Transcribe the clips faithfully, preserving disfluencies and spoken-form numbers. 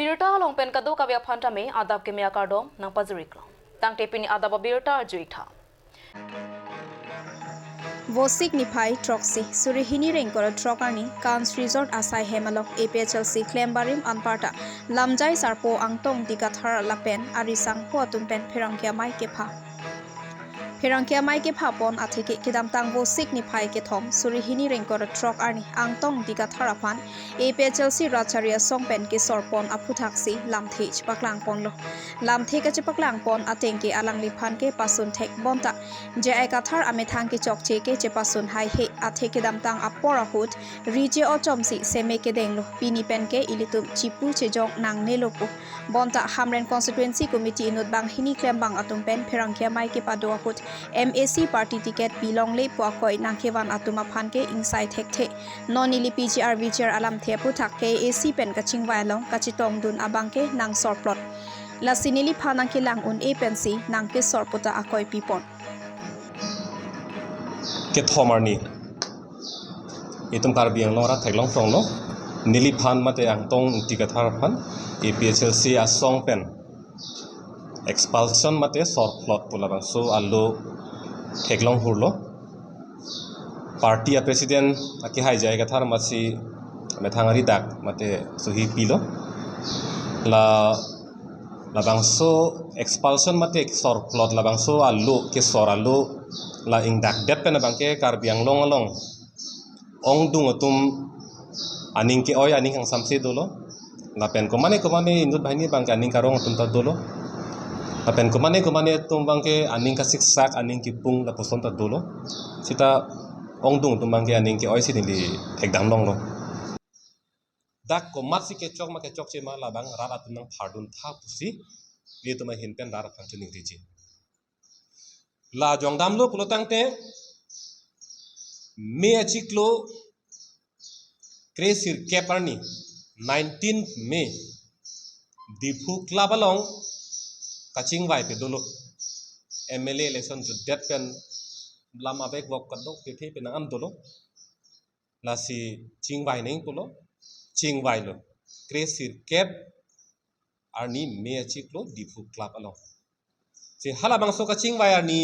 Birta along pen kadokave aphan tame adap keme akardom nangpajiriklo. Tangte pini adap abirta arju-ik tha. Vosik niphai throksi suri hini ingkoi ra throk arni Kans Resort asai hem along A P H L C klem barim anparta lamjai sarpo Angtong Ingti Kathar lapen ari sangpo atum pen pherangke amei kepha. Pherangke amei kepha pon atheke kedamtang Vosik niphai kethom suri hini ingkoi ra throk arni Angtong Ingti Kathar aphan A P H L C Rajchari Asong pen kesor pon aphuthaksi lamthe chepaklang ponlo. Lamthe kachepaklang pon ateng ke alangliphan ke pasun thek bonta J I Kathar amethang kechokche ke chepasun haihe athe kedamtang apor ahut rije ochomsi seme kedenglo, pini pen ke ilitum chipu chejong nangnelo pu. Bonta Hamren Constituency Committee inut banghini klembang atum pen pherangke amei kepado ahut M A C party ticket pilongle pu akoi nangkevan atum aphan ke ingsai thekthe. Non ili P G R V G R alamthe aphuthak K A A C pen kachingvai along kachetongdun abang ke nangsorplot. Lasi neliphan nangkelang un-e pensi nangkesor puta akoi pipon. Kethom arni itum Karbi Anglong arat theklong tonglo. Neliphan mate Angtong Ingti Kathar aphan A P H L C asong pen expulsion mate sorplot pu labangso alo theklong hurlo. Party a president akehai J I Kathar amatsi methang ari dak mate suhi pilo. La labangso expulsion mate sorplot labangso alo kesor alo la ingdakdet pen abang ke Karbi Anglong along ongdung atum aning ke-oi aning kangsamse dolo. Lapen komane komane inut banghini abang ke aning karong atum ta dolo. Lapen komane komane atum abang ke aning kasiksak aning kipung lapuson ta dolo. Sita ongdung atum abang ke aning ke-oisi neli thekdam longlo. Dak komatsi kechok ma kechokche ma labang rat atum nangphardun tha pusi ilitum ahin pen rat aphan choningri ji. La jongdamlo pulo tangte May achiklo kresirkep arni, nineteenth May, Diphu Club along kachingvai pe dolo. M L A election jutdet pen lam abek bok kadokave pen nang-an dolo. Lasi chingvai neng pulo, chingvailo. Kresirkep arni May achiklo Diphu Club along. Si halabangso kachingvai arni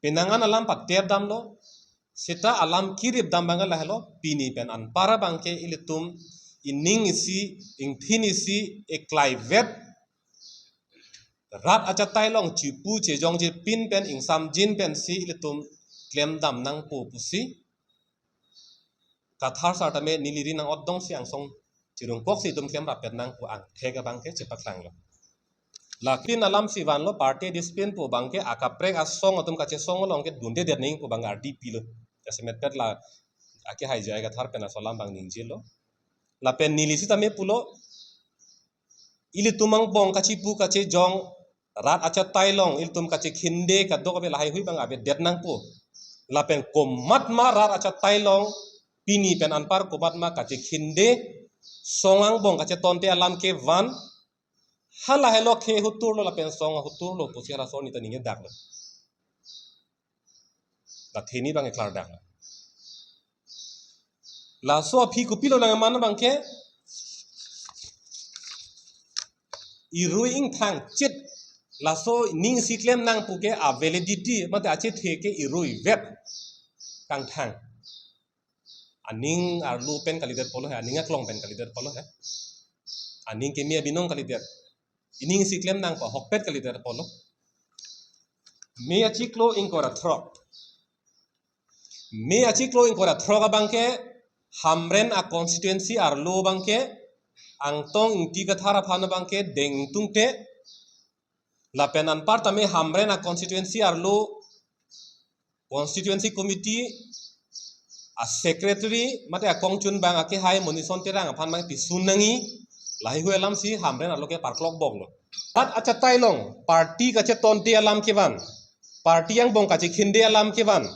penang an alam patep damlo, seta alam kirip dam abang lahelo, pini pen anpar abang ke ilitum ining isi, ingthin isi, eklaivet, rat achatai along chipu chejongje pin pen ingsamjin pensi ilitum klemdam nangpo pusi Kathar sar tame neli ri nang-otdongsi angsong chirungkoksi itum klemrap pet nang pu angthek abang ke chepaklanglo. Lapen alamsi vanlo party discipline pu abang ke akaprek asong atum kachesong along ke dundedet neng pu abang ardi pilo. Jasemetpet la akehai J I Kathar pen laso alam abang ningjelo. Lapen neli sitame pulo, ilitum angbong kachipu kachejong rat achatai along ilitum kachekhinde kadokave lahaihui abang avedet nangpo. Lapen komatma rat achatai along pini pen anpar komatma kachekhinde song angbong kachetonte alam kevan, halahelo khe huturlo lapen song huturlo pusi halaso arni ta ningjedaklo. Latheni abang eklardak. Laso aphi kopilo nangman abang ke irui ingthang chit laso ning isi klem nang pu ke a validity mate achethe ke iruivet kangthang. Aning arlo pen kalidet apotlo he, aning aklong pen kalidet apotlo he. Aning keme abinong kalidet. Ining isi klem nang pu ahokpet kalidet apotlo. May achiklo ingkoi ra throk. May achiklo ingkoi ra throk abang ke Hamren a constituency arlo abang ke Angtong Ingti Kathar aphan abang ke dengtungte. Lapen anpar tame Hamren a constituency arlo constituency committee a secretary mate akongchunbang akehai Monison Terang aphan abang pisun nangji, lahaihui alamsi Hamren arlo ke parklok boklo. Rat achatai along party kachetonte alam kevan, party angbong kachekhinde alam kevan,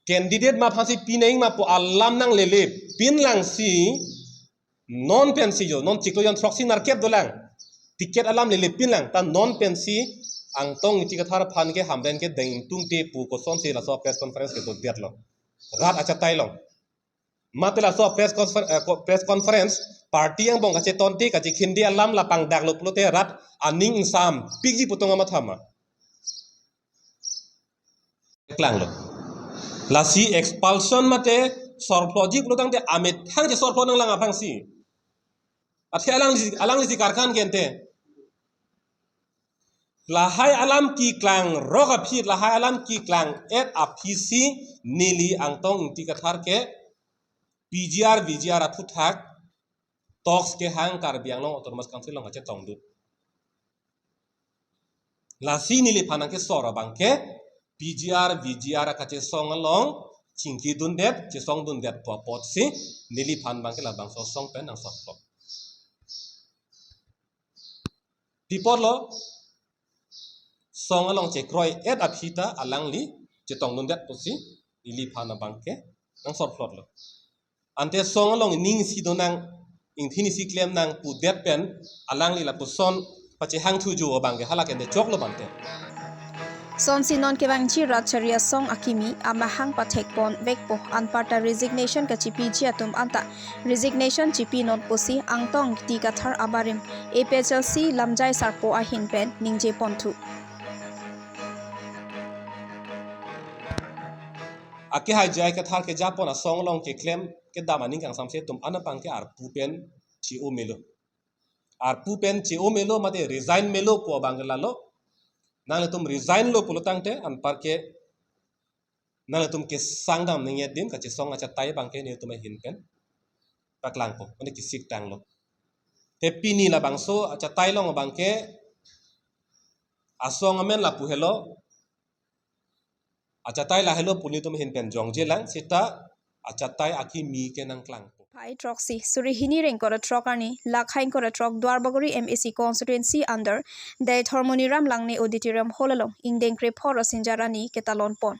candidate ma aphansi pinangma pu alam nanglele pinlangsi non pensi jo, non chiklo jon throksi nerkep dolang. Ticket alam lele pinlang, ta non pensi Angtong Ingti Kathar aphan ke Hamren ke dengtungte pu kosonsi laso press conference kedodetlo. Rat achatai along. Mate laso press confer-, eh, co-, press conference party angbong kachetonte kachekhinde alam lapangdaklo pulote rat aning ingsampikji pu tong amat thama. Klanglo. Lasi expulsion mate sorphloji pulotangte amethang chesorphlo nanglang aphrangsi. Athe alangli, alangli si karkan gente. Lahai alam keklang rok aphi, lahai alam keklang et aphi si neli Angtong Ingti Kathar ke P G R, V G R aphuthak talks kehang Karbi Anglong Autonomous Council along kachetongdun. Lasi neliphan nangkesor abang ke P G R, V G R kachesong along chingkidundet, chesongdundet pu apotsi neliphan abang ke labangso asong pen nangsorphlo. Pi apotlo, song along chekroi et aphi ta alangli chetongdundet pusi neliphan abang ke nangsorphlotlo. Ante song along ning isi donang, ingthin isi klemnang pudet pen alangli lapuson pachehangthujo abang ke hala kende choklo bangte. Sonsi non kevangji rat chari asong akimi amahang pathekponvekpo, anparta resignation kachipiji atum anta resignation chipinon pusi Angtong Ingti Kathar abarim A P H L C lamjai sarpo ahin pen ningjeponthu. Akehai J I Kathar kejapon asong along keklem kedam aning kangsamse atum an abang ke arpu pen che-o melo. Arpu pen che-o melo mate resign melo pu abang ke lalo. Nanglitum resign lo pulotangte anpar ke nanglitum kesangdam ningje adim kachesong achatai abang ke nelitum ahin pen paklangpo, mane kesiktanglo. Te pini labangso achatai along abang ke asong amen lapu helo, achatai lahelo pu nelitum ahin pen jongjelang, seta achatai akimi ke nangklangpo. Phai throksi, suri hini ra ingkoi ra throk arni, lakha ingkoi ra throk Duarbagori M A C constituency under Deithor Moniram Langne Auditorium Hall along ingdeng krepho Rasinja arni ketalonpon.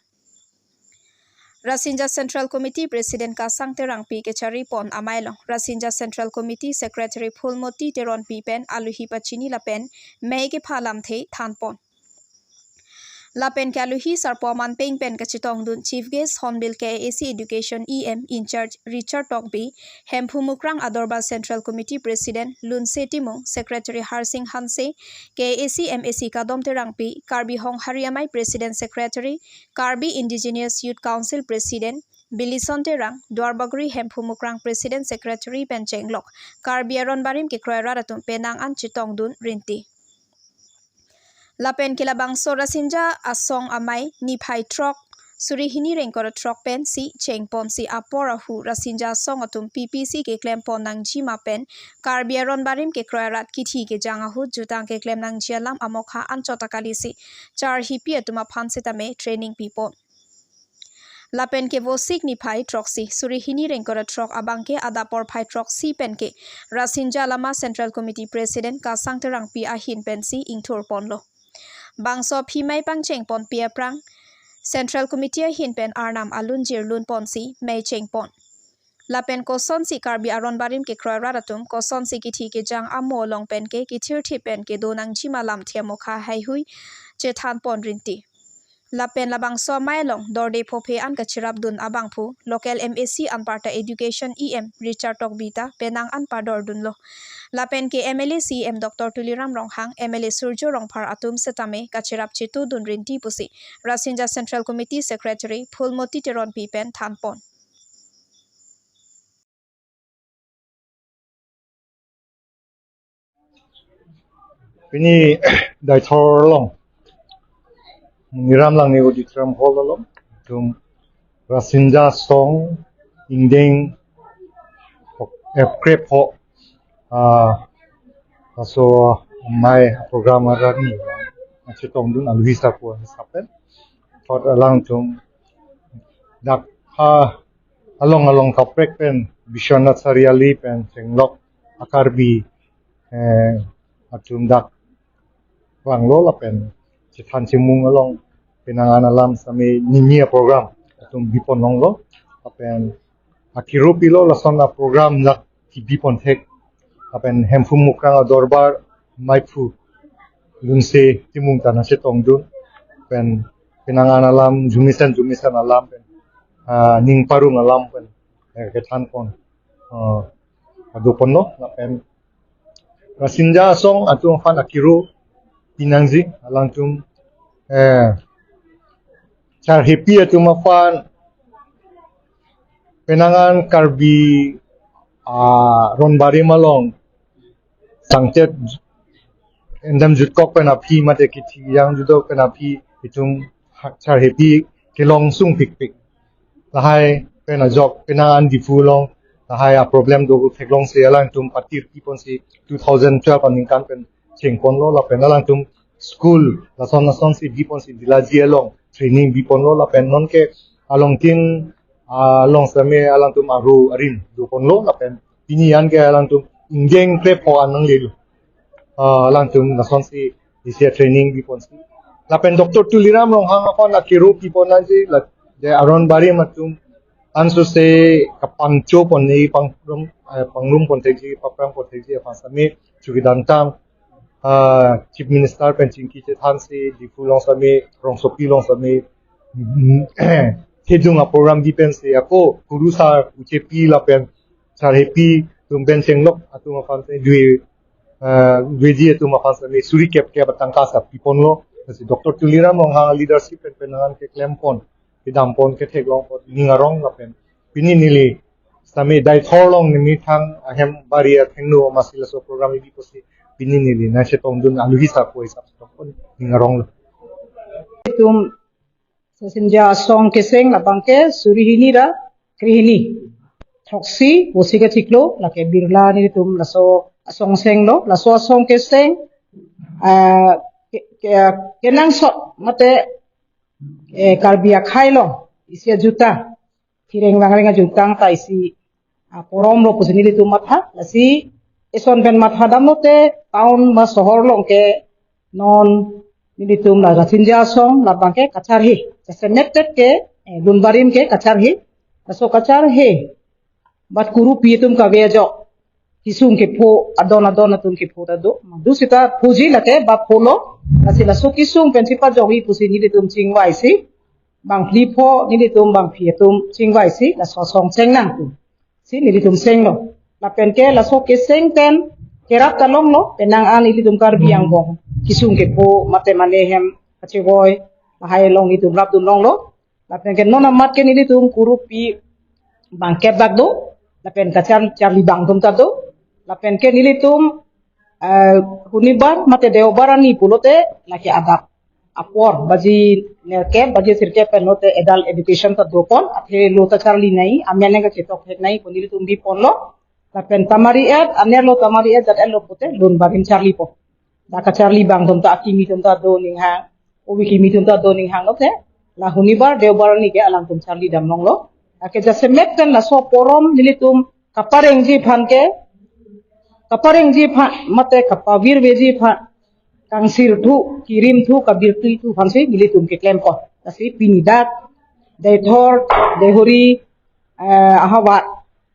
Rasinja Central Committee President Kasang Terangpi kecharipon amei along Rasinja Central Committee Secretary Phulmoti Teronpi pen aluhi pachini lapen mei kepha alamthe thanpon. Lapen ke aluhi sarpo aman peng pen kachetongdun Chief Guest Hornbill K A A C Education E M in charge Richard Tokbi, Hemphu Mukrang Adorbar Central Committee President Lunse Timung, Secretary Harsing Hanse, K A A C M A C Kadom Terangpi, Karbi Honghari Amei President Secretary, Karbi Indigenous Youth Council President Bilison Terang, Duarbagori Hemphu Mukrang President Secretary pen chenglok Karbi Aron Barim kekroi rat atum penang an chetongdun rinti. Lapen ke labangso Rasinja asong amei niphai throk suri hini ra ingkoi ra throk pensi chengponsi apor ahu Rasinja asong atum P P C keklempon nangjima pen Karbi Aron Barim kekroi rat kithi kejang ahut jutang keklem nangji alam amokha anchot akalisi charhipi atum aphan setame training pipon. Lapen ke Vosik niphai throksi suri hini ra ingkoi ra throk abang ke adap porphai throksi pen ke Rasinja Lama Central Committee President Kasang Terangpi ahin pensi ingthurponlo. Bangso aphi mei pangchengponpi aphrang Central Committee ahin pen arnam alun jirlunponsi mei chengpon. Lapen kosonsi Karbi Aron Barim kekroi rat atum kosonsi kithi kejang amo along pen ke kithirthip pen kedo nangjima alamthe amokha haihui chethanpon rinti. Lapen labangso amei along dorde phophe an kacherapdun abangphu local M A C anparta Education E M Richard Tokbi ta penang an padordunlo. Lapen ke M L A C M Doctor Tuliram Ronghang, M L A Surjo Rongphar atum setame kacherap chetudun rinti pusi Rasinja Central Committee Secretary Phulmoti Teronpi pen thanpon. Pini Deithor along Moniram Langne Auditorium Hall along itum Rasinja asong ingdeng epkrepho, ah, laso amei program arni chetongdun aluhi sarpo asapen. Thot alangtum dak ha along along kaprek pen Biswanath Chariali pen chenglok a-Karbi, eh, atum dak vanglo lapen chethan chemung along penang an alam sitame ningje aprogram atum bipon longlo lapen akiro pilo lason aprogram dak kibipon thek lapen Hemphu Mukrang adorbar meiphu Lunse Timung ta nangchetongdun pen penang an alam jumisen jumisen alam pen, ah, ning parong alam pen eh, kethan pon, eh, adu ponlo lapen Rasinja Asong atum aphan akiro pinangji alangtum, eh, charhepi atum aphan penang an Karbi, ah, Ronbarim along sangtet endam jutkok pen aphi mate kithi yang jutkok pen aphi itum ha-, charhepi kelong sung pikpik. Lahai pen ajok penang an Diphu along lahai a problem do theklongsi alangtum patir pi ponsi two thousand twelve aningkan pen cheng ponlo lapen alangtum school lason lason si bi ponsi Dilaji along training bi ponlo lapen nonke along tin, ah, along same alangtum aro arim do ponlo lapen pini an ke alangtum ingdeng kre pho anang lelo. Ah, alangtum lason si isi training bi ponsi. Lapen Doctor Tuliram Ronghang aphan akiro pi pon nangji la de Ronbarim atum ansose kapangcho pon ni pangrum, eh, pangrum pon thekji, paprang pon thekji aphan same chukidamtang, ah, Chief Minister pen chingki chethansi Diphu along same rongsopi along same, mm, thedung a program bi pensi ako kurusar uchepi lapen charhepi atum pen chenglok atum aphan si dui, eh, duiji atum aphan si suri kep kep atangka sa pi ponlo. Lasi Doctor Tuliram Ronghang leadership pen penang an keklem pon, kedam pon, ketheklong pon ning arong lapen pini neli same Deithor along neli thang ahem bari athengno masi laso program bi pusi pini neli nangchetongdun alu hisap po hisap chetong pon ning arong lo. Itum Rasinja Asong keseng labang ke suri hini ra kre hini throksi pusi kachiklo, lake Birla nelitum laso asong senglo, laso asong keseng, ah, ke, ke, kenangsot mate, eh, Karbi akhei along isi ajutang, thireng vangreng ajutang ta isi, ah, poromlo pusi nelitum matha, lasi eson pen matha damlote town ba sohor along ke non nelitum la Rasinja Asong labang ke kacharhe, jasemet tet ke, eh, Ronbarim ke kacharhe, laso kacharhe bat kurupi atum kave ajok kisung kepho adon adon atum kepho ta do. Madu sita phuji lake ba pholo. Lasi laso kisung pensi pajokji pusi nelitum chingvaisi bang phli pho nelitum bang phi atum chingvaisi laso asong seng nang pusi nelitum senglo. Lapen ke laso keseng pen kerap ta longlo, penang an nelitum Karbi angbong kisung kepho mate mane hem kachevoi lahai along nelitum rapdun longlo. Lapen ke non amat ke nelitum kurupi bang kep bak do, lapen kachar charli bang atum ta do, lapen ke nelitum, eh, Hunibar mate Deobar arni pulote lake adap apor baji nerkep baji sirkep pen lote adult education ta do pon, athe lo ta charli nangji, amen nang kachetok thek nangji pu nelitum bi ponlo. Lapen tamari et anerlo tamari et jat etlo pute Ronbarim charli pon. Dak kacharli bang atum ta akimi atum ta do ninghang, ovi kimi atum ta do ninghang lote la Hunibar Deobar arni ke alangtum charli dam longlo. Lake jasemet pen laso porom nelitum kaparengji aphan ke, kaparengji aphan mate kapavirveji aphan kangsir thu, kirim thu, kabirtui thu aphansi nelitum keklem pon. Lasi pini dak Deithor, Deihori, eh, ahavar,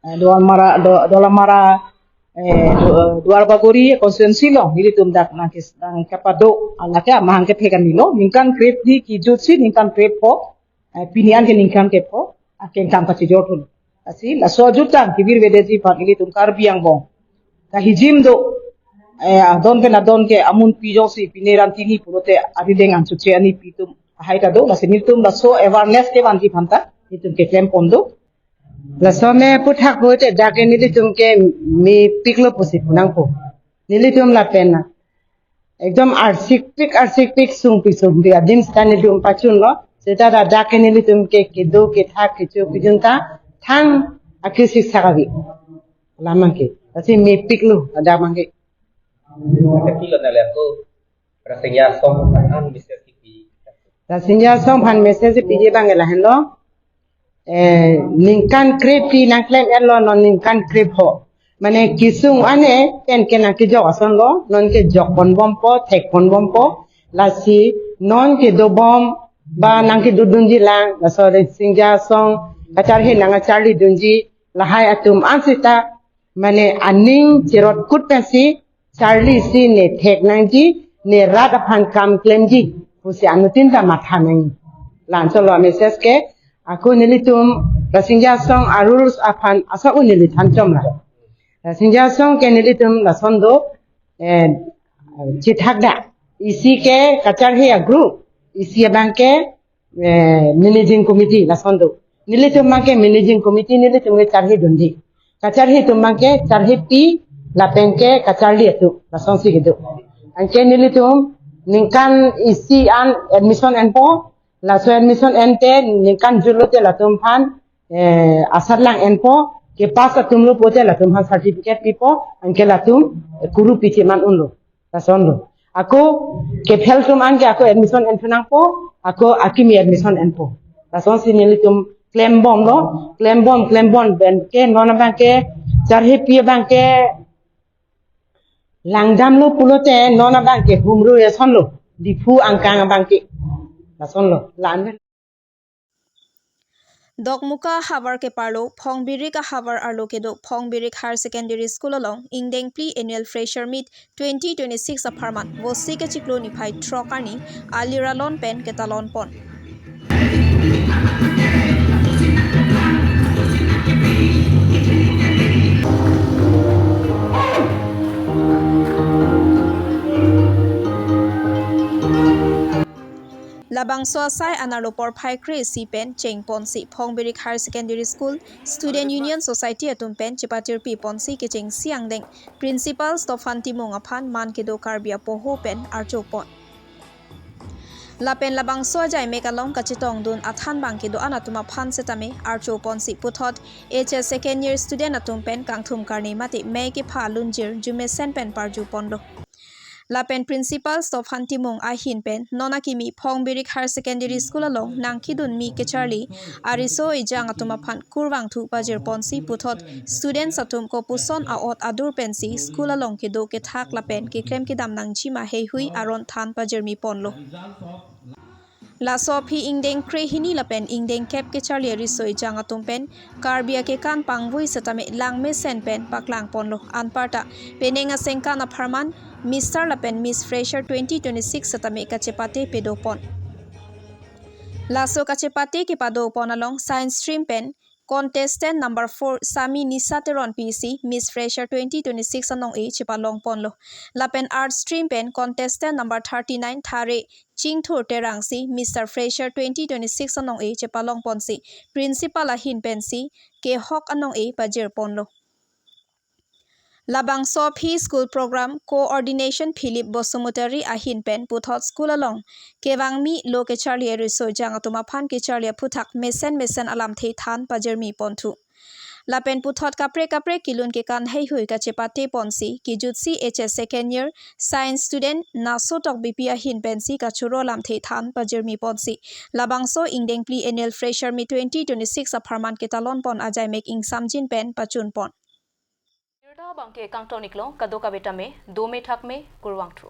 eh, Dolamara, Do-, Dolamara, eh, Do-, Duarbagori constituency along nelitum dak nangkis nangkapado, ah, lake amahang kephekan nilo, ningkan krep di kijutsi ningkan krep pho, eh, pini an ke ningkan kepho, ah, kengkam kachijor thun. Lasi laso ajutang kevirvedeji aphan nelitum Karbi angbong kahijim do, eh, adon pen adon ke amun pi jongsi pine ran tini pulote arideng an chuche ani pi atum ahai ta do, lasi nelitum laso awareness kevanji aphan ta nelitum keklem pon do. Laso me puthak pute dak ke nelitum ke mepiklo pusi pu nangpo. Nelitum lapen na ekdom arsikpik arsikpik sungpik sungpik adim sita nelitum pachunlo. Sita dak ke nelitum ke kedo kethak kecho kejun ta thang akisik sakavi. Lamang ke. Lasi mepiklo dak mang ke. Kilo na le ako Rasinja Asong aphan message kipi. Rasinja Asong aphan message piji abang ke lahenlo. Eh, ningkan krep pi nangklem etlo, non ningkan krep ho. Mane kisung ane pen ke nangkejok asonlo, non kejok pon bompo, thek pon bompo. Lasi non kedobom ba nangkedodunji lang, laso Rasinja Asong kacharhe nangkacharlidunji lahai atum an sita mane aning cherot kut pensi charlisi ne thek nangji, ne rat aphan kam klemji pusi anuttin ta matha nangji. Lansolo message ke. Ako nelitum Rasinja Song a-rules aphan asok un neli thanchom la. Rasinja Song ke nelitum lason do, eh, chithak da. Isi ke kacharhe a-group, isi abang ke, eh, managing committee lason do. Nelitum abang ke managing committee, nelitum ke charhedunde. Kacharhe atum abang ke charhepi lapen ke kacharli atum, lasonsi kedo. Anke nelitum ningkan isi an admission enpo, laso admission ente ningkan jut lote latum aphan, eh, asatlang enpo, kepass atum lo pulote latum aphan certificate pipo, anke latum, eh, kuru piche man unlo, lason lo. Ako kephel atum an ke ako admission enphu nangpo, ako akimi admission enpo. Lasonsi nelitum klembomlo, klembom, klembom pen ke non abang ke charhepi abang ke langdamlo pulote non abang ke humru eson lo, Diphu angkang abang ke. Lason lo, la-an. Dokmoka ahavar keparlo Phongbirik ahavar arlo kedo Phongbirik Higher Secondary School along ingdeng phli Annual Fresher Meet twenty twenty-six apharman Vosik achiklo niphai throk arni alir alon pen ketalon pon. Labangso asai anerlo porphai kre-isi pen chengponsi Phongbirik Higher Secondary School Student Union Society atum pen chepatirpi ponsi kechengsi angdeng Principal Stophan Timung aphan man kedo Karbi apoho pen archopon. Lapen labangso ajaimek along kachetongdun athan abang kedo-an atum aphan setame archoponsi puthot H S second year student atum pen kangthum karne mate mei kepha lunjir jumesen pen parjuponlo. Lapen Principal Stophan Timung ahin pen non akimi Phongbirik Higher Secondary School along nangkedunmi kecharli ariso ejang atum aphan kurvangthu pajirponsi puthot students atum kopuson a'ot adur pensi school along kedo kethak lapen keklem kedam nangji ma heihui aron than pajirmi ponlo. Laso aphi ingdeng krehini lapen ingdeng kep kecharli ariso ejang atum pen Karbi akekan pangvui setame langmesen pen paklangponlo. Anparta penang asengkan apharman Mister lapen Miss Fresher twenty twenty-six setame kachepate padopon. Laso kachepate kepadopon along Science stream pen contestant number four Sami Nisa Teronpi si Miss Fresher twenty twenty-six anong-e chepalongponlo. Lapen Arts stream pen contestant number thirty-nine Thare Chingthur Terang si Mister Fresher twenty twenty-six anong-e chepalongponsi Principal ahin pensi kehok anong-e pajirponlo. Labangso aphi School Program Coordination Philip Basumatary ahin pen puthot school along kevangmi lo kecharli ariso ejang atum aphan kecharli aphuthak mesen mesen alamthe than pajirmi ponthu. Lapen puthot kaprek kaprek kelun kekan heihui kachepateponsi kejutsi H S second year Science student Naso Tokbipi ahin pensi kachoro alamthe than pajirmi ponsi labangso ingdeng phli Annual Fresher Meet twenty twenty-six apharman ketalonpon ajaimek ingsamjin pen pachunpon. Birta abangke kangton-iklo, kadokave tame dome thakme, kurvangthu.